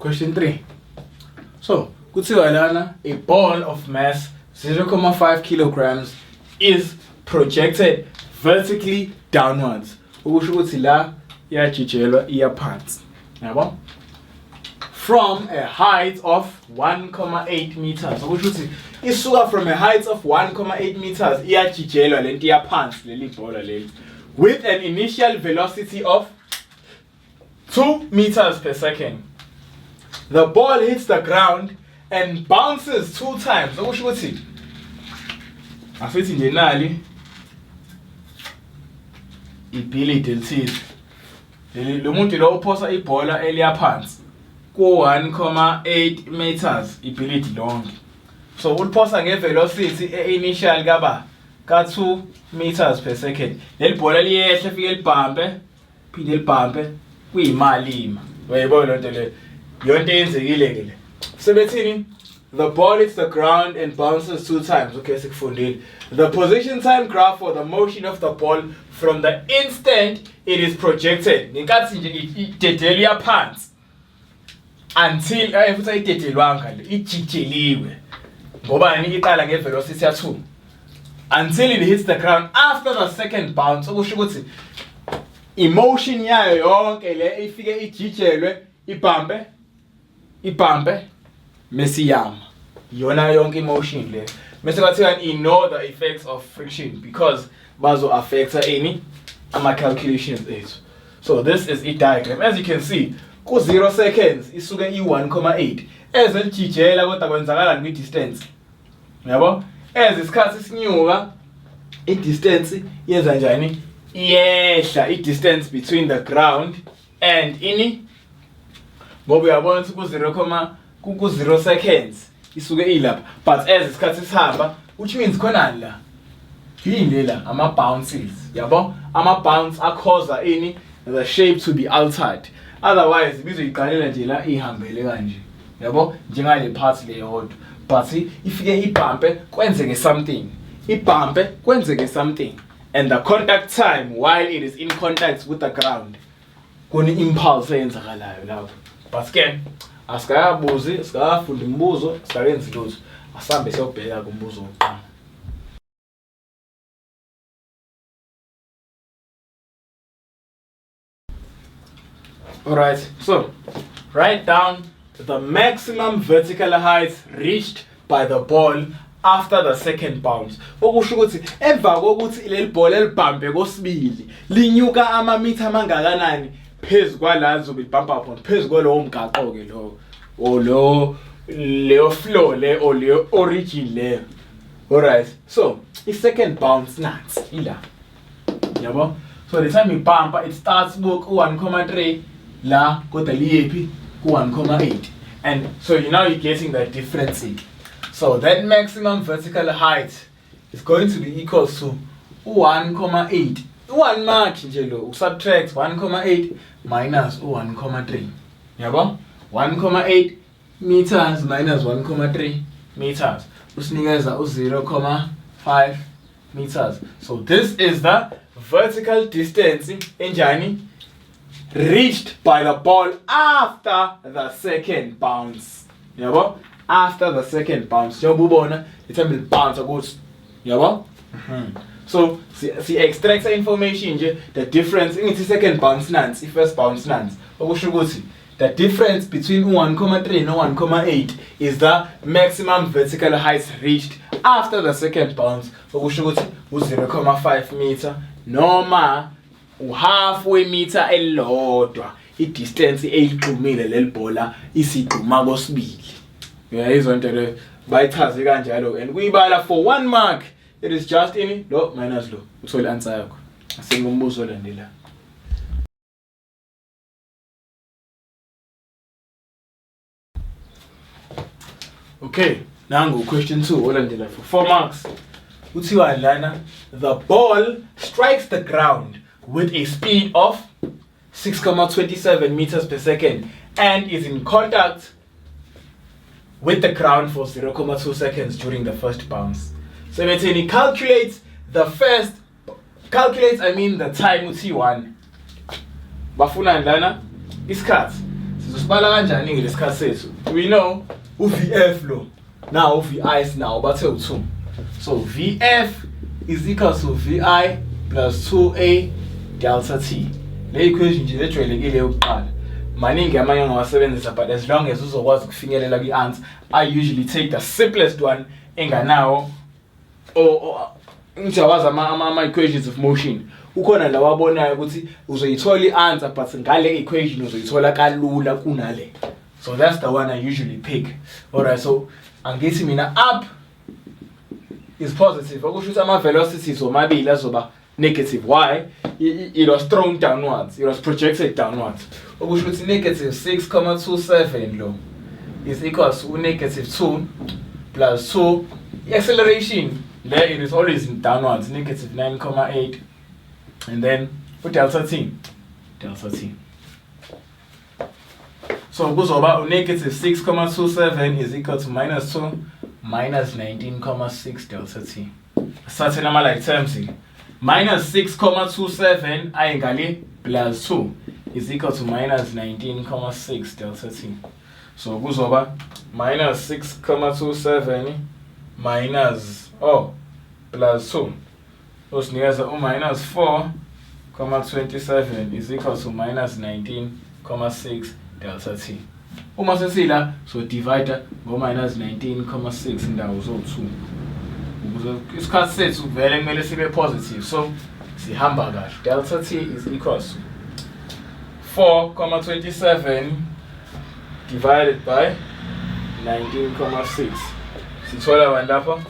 Question 3. So, kuthiwa lana a ball of mass 0.5 kilograms is projected vertically downwards. Ukusho ukuthi la iyajijelwa iya phansi. Yabo? From a height of 1.8 meters. Okusho ukuthi isuka from a height of 1.8 meters iyajijelwa lento iya phansi leli bhola leli with an initial velocity of 2 meters per second. The ball hits the ground and bounces two times. Okusho ukuthi asithi nje nali ibhilidi elithize. Leli lo muntu lo uphosa ibhola eliya phansi ku 1.8 meters ibhilidi lonke. So uliphosa ngevelocity e-initial kaba ka 2 meters per second. Leli bhola liyehla fike libhampe phinde libhampe kuyimali ima uyayibona lento le yonke eyenzekile ke le sebethini the ball hits the ground and bounces two times. Okay, sikufundile. The position time graph for the motion of the ball from the instant it is projected, ngenkathi nje idedelu yaphansi until futhi ayidedelwanga le, ijijeliwe ngobani, iqala ngevelocity ya 2 until it hits the ground after the second bounce. Okusho ukuthi emotion yayo yonke le ifike ijijelwe, ibhampe, ibhampe, mesiyama yona yonke emotion le. Mase kwathiwa ignore the effects of friction because bazo affecta ini ama calculations ethu. So this is i diagram. As you can see, ku 0 seconds isuke i 1.8 ezelijijela, kodwa kwenzakalani kwi distance? Yabo, as isikhathi sinyuka, i distance yenza njani? Iyehla, i distance between the ground and ini, ngoba uyabona ukuthi ku 0, ku 0 seconds isuke ilapha, but as isikhathi sihamba, which means khona la yini lela ama bounces, yabo, ama bounce akhoza ini the shape to be altered, otherwise ibizoyiqalela nje la ihambele kanje, yabo, njengale part le yodwa, but ifike ibhampe kwenzeke something, ibhampe kwenzeke something, and the contact time while it is in contact with the ground, kune impulse eyenzakalayo lapho. But ke asikayabuzi, sikafundi imibuzo, sikayenzi lutho, asambe siyobheka kumbuzo wokuqala. Alright, so write down the maximum vertical height reached by the ball after the second bounce. Okusho ukuthi emva kokuthi leli bhola elibhambe kosibili linyuka amamitha amangakanani phezu kwala lizobe libhampa khona, phezu kwalowo mgaqo ke lowo or lo leyo flow le or leyo origin leyo. Alright, so i second bounce nansi ila, yabo. So the time ibhampa, it starts ku 1.3 la, kodwa liyephi? Ku 1.8. And so you now you're getting that difference. So that maximum vertical height is going to be equal to 1.8, 1 mark nje lo, usubtract 1.8 minus 1.3, yabo, 1.8 meters minus 1.3 meters usinikeza u-0.5 meters. So this is the vertical distance enjani reached by the ball after the second bounce, yabo, after the second bounce, njengoba ubona ithembe libounce ukuthi, yabo. So si extract information nje, the difference ingithi second bounce nansi, i-first bounce nansi, okusho ukuthi the difference between 1.3 no 1.8 is the maximum vertical height reached after the second bounce, okusho ukuthi u-0.5 meter noma uhalf wemitha elilodwa, i-distance eyigxumile leli bhola isigxuma kosibili. Uyayizwa into leyo, bayichaze kanjalo, and kuyibala for 1 mark, it is just ini lo minus lo, uthole answer yakho. Asengumbuzo olandelayo. Okay, nangu question 2 olandela for 4 marks. Kuthiwa lana the ball strikes the ground with a speed of 6.27 meters per second and is in contact with the ground for 0.2 seconds during the first bounce. So betheni calculate the first, calculate, I mean, the time t1. Bafuna lana isikhathi. Sizosibala kanjani ke lesikhathi sethu? We know uVF lo. Now uVI sinawo bathe u2. So VF is equal to VI plus 2A delta T. Le equation nje lejwayelekile yokuqala. Maningi amanye ongawasebenzisa, but as long as uzokwazi ukufinyelela kwi-answer, I usually take the simplest one enganawo o ngijawazi ama equations of motion. Ukhona la wabonayo ukuthi uzoyithola i-answer, but ngale equation uzoyithola kalula kunale. So that's the one I usually pick. Alright, so angithi mina up is positive, okusho ukuthi ama-velocities omabili azoba negative. Why? It was thrown downwards, it was projected downwards. Okusho ukuthi negative 6,27 lo is equals to negative 2 plus 2 acceleration there, it is always downwards, negative 9,8, and then delta t, delta t. So kuzoba negative 6,27 is equal to minus 2 minus 19,6 delta t. Sithathe nama like terms, minus 6,27 ayingale plus 2 is equal to minus 19,6 delta t. So kuzoba minus 6,27 minus, oh, plus 2 usinikeza u-minus 4,27 is equal to minus 19,6 delta t. Uma sesila so divide ngo minus 19,6 indawo zo-2 ukuze isikhathi sethu vele kumele sibe positive, so sihamba kahle. Delta t is equal to 4,27 divided by 19,6, sithola bani lapho?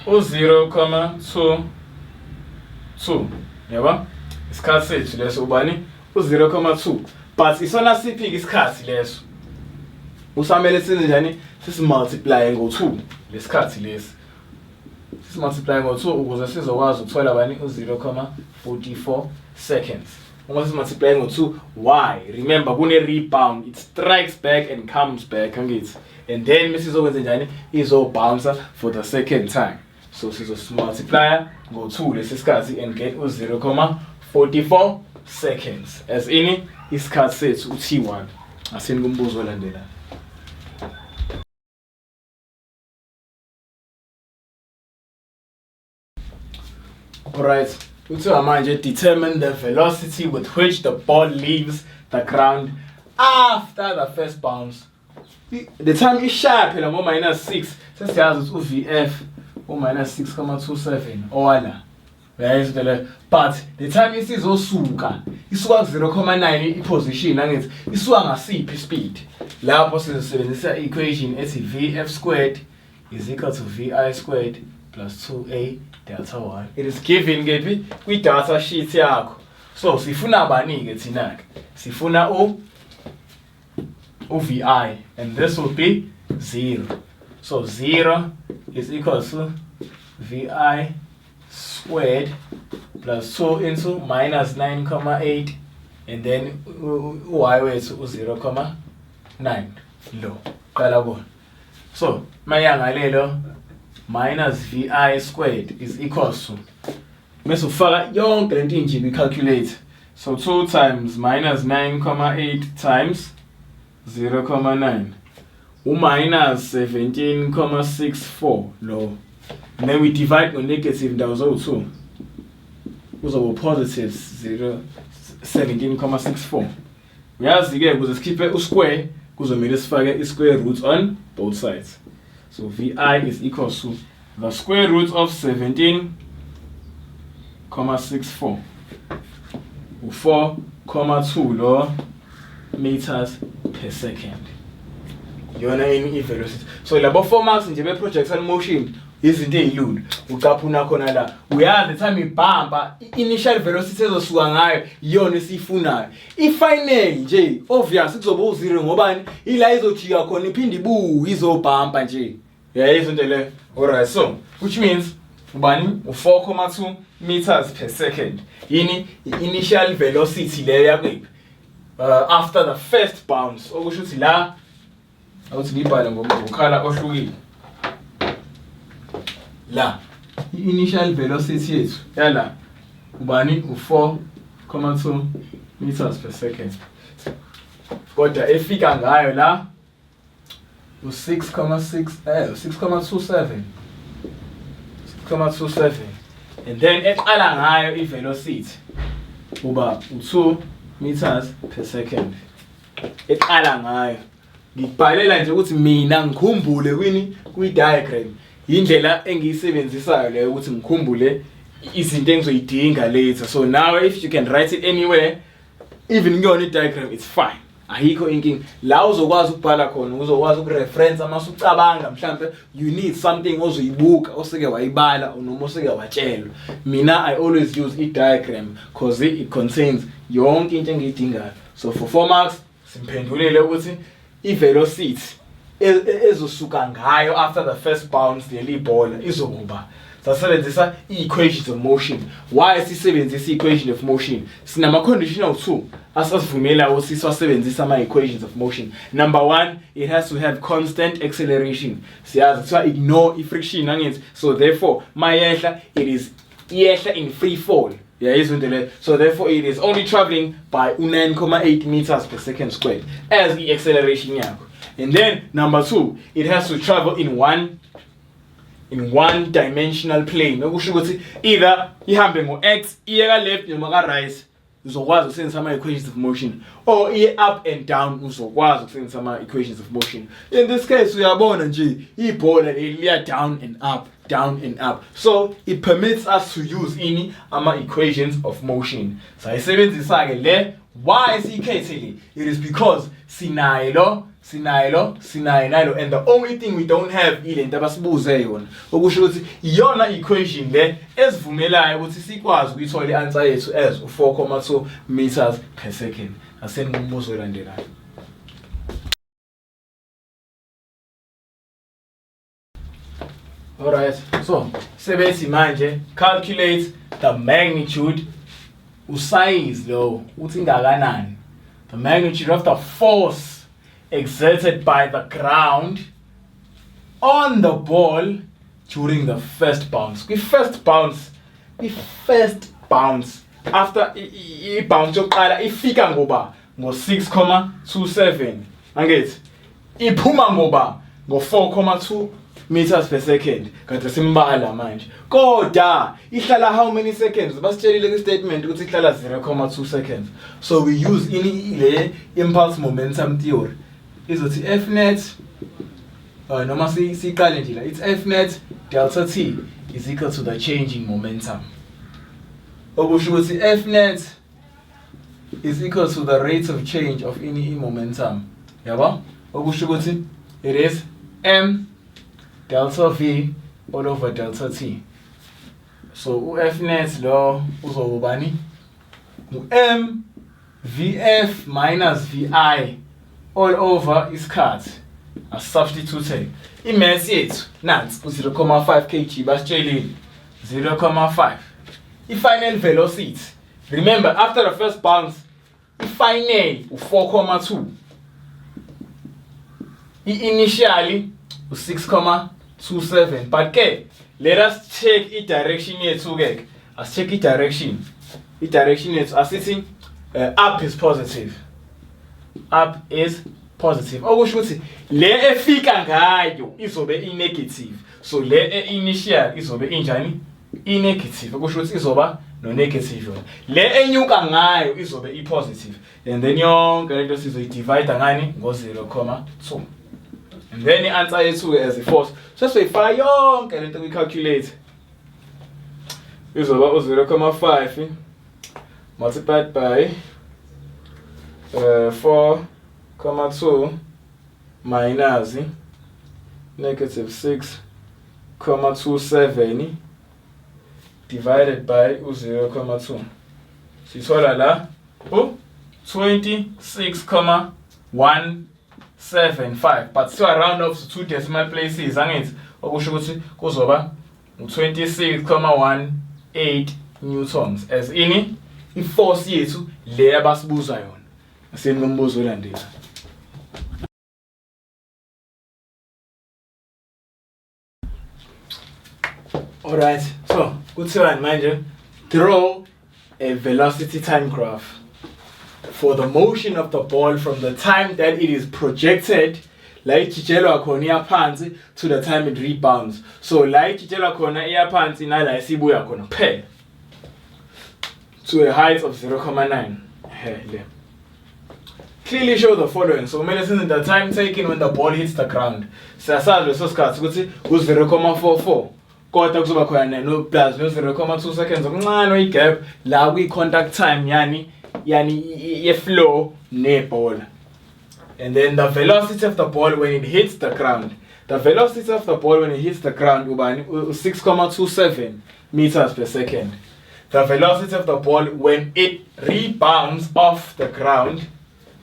U-0,22, yabo. Isikhathi sethu leso ubani? U-0,2. But isona siphi isikhathi leso? Usamele senze njani? Sisimultiply ngo-2 lesikhathi lesi, sisimultiply ngo-2 ukuze sizokwazi ukuthola bani? U-0,44 seconds. Uma sisimultiply ngo-2, why? Remember, kune-rebound, it strikes back and comes back, angithi? And then mesizokwenza njani? Izobounce for the second time, so sizosimultiplya ngo-2 lesi sikhathi and get u-0,44 seconds as ini isikhathi sethu u-T1. Asini kumbuzo olandelayo. Alright, kuthiwa manje determine the velocity with which the ball leaves the ground after the first bounce. The time ishaya phela ngo-minus 6, sesiyazi ukuthi u-VF u-minus 6,27 owala. Uyayizwa leyo? But the time isizosuka, isuka ku-0,9 i-position, angithi? Isuka ngasiphi speed? Lapho sizosebenzisa i-equation ethi VF squared is equal to VI squared plus 2A delta 1. It is given kephi? Kwi-data sheet yakho. So sifuna bani-ke thina-ke? Sifuna u-VI, and this will be 0. So 0 is equal to VI squared plus 2 into minus 9,8 and then u-y wethu u-0,9 lo qala kona. So mayangalelo minus VI squared is equals to, bese ufaka yonke lento inje kwi-calculator. So 2 times minus 9,8 times 0,9, u-minus 17,64 lo, and then we divide ngo-negative ndawo zo-2, kuzoba positive 0 17,64. Uyazi-ke, ukuze sikhiphe u-square kuzomele sifake i-square root on both sides. So VI is equal to the square root of 17,64, u-4,2 lo meters per second. Yona ini i-velocity. So labo 4 marks nje be-projectile motion, izinto ey'lula ucaphuna khona la. Uyazi, the time ibhamba, i-initial velocity ezosuka ngayo iyona esiyifunayo. I-final nje obvious kuzoba u-zero, ngobani? Ila izojika khona iphinde ibuye izobhampa nje. Uyayizwa into leyo? Alright, so which means ubani? U-4,2 meters per second. Yini i-initial velocity leyo yakwephi? After the first bounce. Okusho ukuthi la awuthi ngibhale ngokhala ohlukile la, i-initial velocity yethu yala ubani? U-4,2 meters per second. Kodwa efika ngayo la u-6,6 6,27 6,27 and then eqala ngayo i-velocity uba u-2 meters per second eqala ngayo. Ngikubhalela nje ukuthi mina ngikhumbule kwini kwi-diagram, indlela engiyisebenzisayo leyo ukuthi ngikhumbule izinto engizoyidinga later. So now if you can write it anywhere, even kuyona i-diagram, it's fine, ayikho inkinga. La uzokwazi ukubhala khona, uzokwazi ukureference uma usucabanga mhlambe you need something ozoyibuka oseke wayibala noma oseke watshelwa. Mina I always use i-diagram cause it contains yonke into engiyidingayo. So for 4 marks simphendulile ukuthi i-velocity ezosuka ngayo after the first bounce leli bhola izokuba, sasebenzisa i-equations of motion. Why sisebenzisa i-equation of motion? Sinama-condition awu-2 asasivumela ukuthi siwasebenzise ama-equations of motion. Number one, it has to have constant acceleration. Siyazi kuthiwa ignore i-friction, angithi? So therefore mayehla, it is iyehla in free fall, uyayizwa into leyo? So therefore it is only traveling by u-9,8 meters per second squared as i-acceleration yakho. And then number two, it has to travel in one dimensional plane, okusho ukuthi either ihambe ngo-x iye ka-left noma ka-right, uzokwazi ukusebenzisa ama-equations of motion, or iye up and down, uzokwazi ukusebenzisa ama-equations of motion. In this case uyabona nje ibhola leli liya down and up, down and up, so it permits us to use ini? Ama-equations of motion. Sayisebenzisa-ke le. Why siyikhethe le? It is because sinaye lo, sinaye lo, sinaye nalo, and the only thing we don't have ile nto abasibuze yona, okusho ukuthi iyona equation le esivumelayo ukuthi sikwazi ukuyithola i-answer yethu as u-4,2 meters per second. Aseni kumbuzo olandelayo. Alright, so sebethi manje calculate the magnitude, usize lo uthi ingakanani, the magnitude of the force exerted by the ground on the ball during the first bounce. Kwi-first bounce, kwi-first bounce, after i-bounce yokuqala ifika ngoba ngo-6,27, angithi? Iphuma ngoba ngo-4,2 meters per second kade simbala manje, kodwa ihlala how many seconds? Basitshelile kwi-statement ukuthi ihlala 0,2 seconds. So we use ini? Le impulse momentum theory izothi F net, noma siqale nje la, it's F net delta t is equal to the change in momentum, okusho ukuthi F net is equal to the rate of change of any momentum, yabo? Okusho ukuthi it is m delta v all over delta t. So u-F net lo uzobani? U-m vf minus vi all over isikhathi. Asubstitute i-mass yethu, nansi u-0,5 kg, basitshelile 0,5. I-final velocity, remember, after the first bounce i-final u-4,2, i-initially u-6,27. But ke let us check i-direction yethu ke, asicheck i-direction, i-direction yethu asithi up is positive, up is positive, okusho ukuthi le efika ngayo izobe i-negative. So le e-initial izobe injani? I-negative, okusho ukuthi izoba no-negative yona. Le enyuka ngayo izobe i-positive, and then yonke lento sizoyi-divide ngani? Ngo-0,2. And then i-answer yethu-ke as i-force, sesizoyifaka yonke lento kwi-calculator, izoba u-0,5 multiplied by 4,2 minus negative 6,27 divided by u-0,2. Sithola la u-26,175, but siwa round off to two decimal places, angithi? Okusho ukuthi kuzoba u-26,18 newtons as ini? I-force yethu le abasibuza yona. Aseni kumbuzo olandelayo. Alright, so kuthiwani manje? Draw a velocity time graph. For the motion of the ball from the time that it is projected, la ijijelwa khona iya phansi, to the time it rebounds. So la ijijelwa khona iya phansi nala isibuya khona kuphela, to a height of 0.9. He le. Clearly show the following. So kumele senze the time taken when the ball hits the ground. Siyasazi leso sikhathi ukuthi u-0.44, kodwa kuzoba khona no plus no 0.2 seconds okuncane oyi-gap la kwi-contact time yani ye-floor nebhola. And then the velocity of the ball when it hits the ground. The velocity of the ball when it hits the ground ubani? 6.27 meters per second. The velocity of the ball when it rebounds off the ground,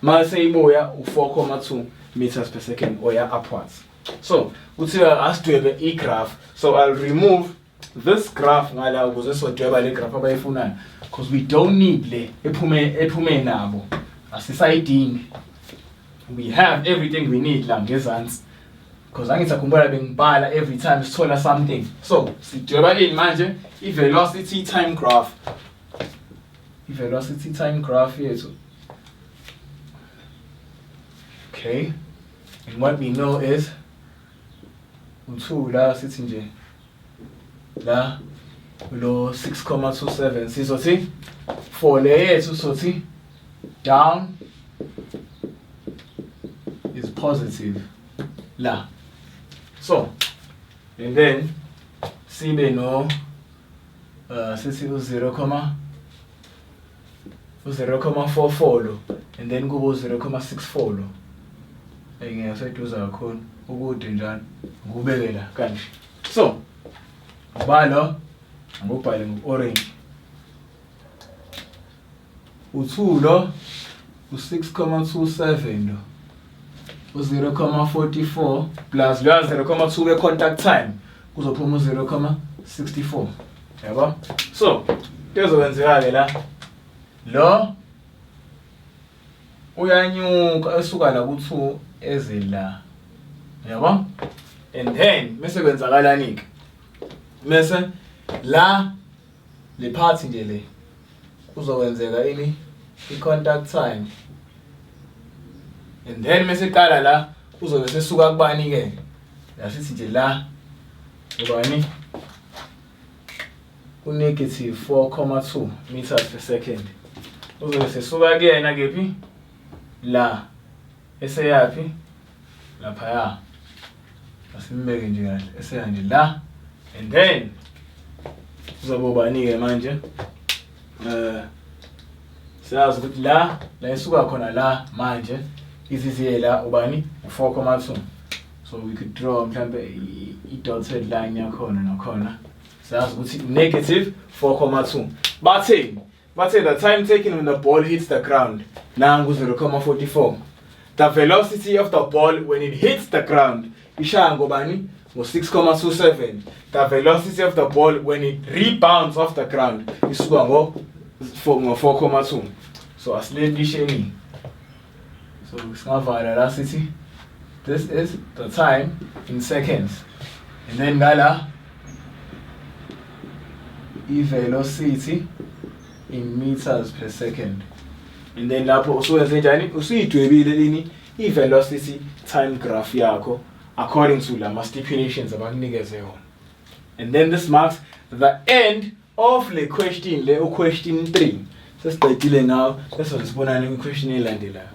mase ibuya, u-4.2 meters per second, oya upwards. So kuthiwa asidwebe i-graph. So I'll remove this graph ngala ukuze sodweba le graph abayifunayo, because we don't need le ephume nabo, asisayidingi. We have everything we need la ngezansi, because angithi akhumbula bengibhala every time sithola something. So sidweba ini manje? I-velocity time graph, i-velocity time graph yethu. Okay, and what we know is u2 la, sithi nje la lo 6.27. Sizothi for le yethu, sothi down is positive la. So and then sibe no sithi u0, u0.44 lo, and then kube u0.64 lo. Engeke seduze kakhulu, ukude njalo, ngubeke la kanje. So ubalo angubhale ngo-orange, u2 lo, u6.27 lo, u0.44 plus lo 0.2 we contact time, kuzophuma u0.64, yabo. So kuzokwenzeka ke la, lo uyanyuka esuka la ku2 eze la, yabo. And then bese kwenzakalani ke? Mese la le part nje le kuzokwenzeka ini? I-contact time. And then mase qala la, uzobe sesuka kubani ke la? Sithi nje la ubani? Ku-negative 4.2 meters per second. Uzobe sesuka kuyena kephi la, eseyaphi laphaya? Asimbeke nje kahle, eseya nje la. And then uzobe ubani-ke manje? Siyazi ukuthi la isuka khona la manje iziziye la ubani? U4.2. So we could draw mhlambe i-dotted line yakhona nakhona. Siyazi ukuthi negative 4.2. Batheni? Bathe the time taken when the ball hits the ground, nangu 0.44. The velocity of the ball when it hits the ground ishaya ngobani? Ngo-6.27. The velocity of the ball when it rebounds off the ground isuka ngo-4.2. So asilelisheni. So singavala la, sithi this is the time in seconds, and then ngala i-velocity in meters per second. And then lapho usuwenze njani? Usuyidwebile ini? I-velocity time graph yakho according to lama stipulations abakunikeze yona. And then this marks the end of le question le, u-question 3. Sesiqedile ngawo. Bese sibonane kwi-question elandelayo.